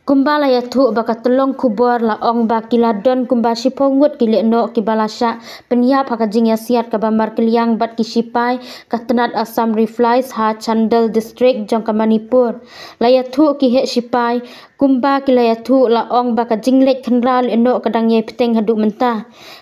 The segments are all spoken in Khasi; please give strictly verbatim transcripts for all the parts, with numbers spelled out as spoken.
Kumba la ïathuh ba ka tyllong khubor la ong ba ki la don kumba shiphew ngut ki lehnoh kiba la shah pynïap ha ka jingïasiat kaba markylliang bad ki shipai ka tnat Assam Rifles ha Chandel District jong ka Manipur. La ïathuh ki heh shipai kumba ki la ïathuh la ong ba ka jingleit khynra lehnoh ka dang ïai bteng haduh mynta.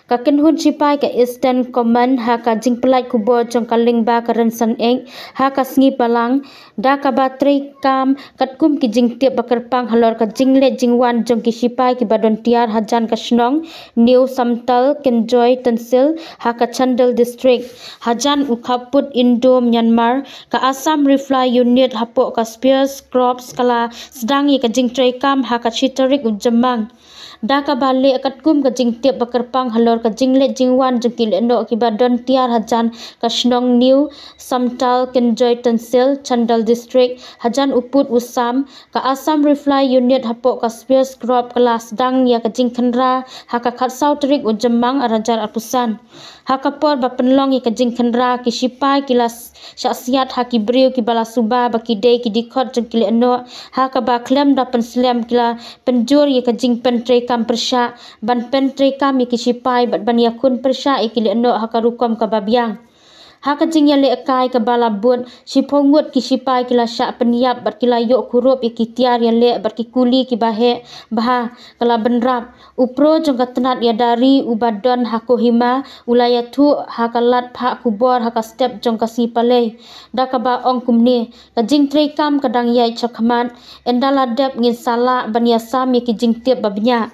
Ka kynhun shipai ka Eastern Command ha ka jingpyllait khubor jong ka lyngba ka rynsan ek ha ka sngi Balang da kaba treikam katkum ki jingtip ba kyrpang halor ka jingleit jingwan jong ki shipai kiba don tiar hajan ka shnong New Samtal Kenjoy Tehsil ha ka Chandel District. Hajan u khappud Indo Myanmar, ka Assam Rifle Unit hapoh ka Spears Corps ka la sdang ïa ka jingtreikam ha ka shi tarik u Jymmang. Da kaba leh katkum ka jingtip ba kyrpang halor ka jingleit jingwan jong ki lehnoh kiba don tiar hajan ka shnong New Samtal Kenjoy Tehsil Chandel District, hajan u pud u sam, ka Assam Rifle Unit hapoh ka Spears Corps ka la sdang ïa ka jingkhynra ha ka khatsaw tarik u Jymmang arhajar arphew san. Ha ka por ba pynlong ïa ka jingkhynra ki shipai ki la shah siat ha ki briew kiba la suba ba ki dei ki dkhot jong ki lehnoh, ha kaba khlem da pynslem ki la pynjur ïa ka jingpyntreikam pyrshah ban pyntreikam ïa ki shipai bad ban ïakhun pyrshah ïa ki lehnoh ha ka rukom kaba biang. Ha ka jingïalehkai kaba la bud, shiphew ngut ki shipai ki la shah pynïap bad ki la ïoh kurup ïa ki tiar ïaleh bad ki kuli kiba heh bha ka la bynrap. U pro jong ka tnat ïada ri uba don ha Kohima u la ïathuh ha ka lad phah khubor ha ka step jong ka sngi Palei da kaba ong kumne, ka jingtreikam ka dang ïaid shakhmat, ynda la dep ngin sa lah ban ïasam ïa ki jingtip ba bniah.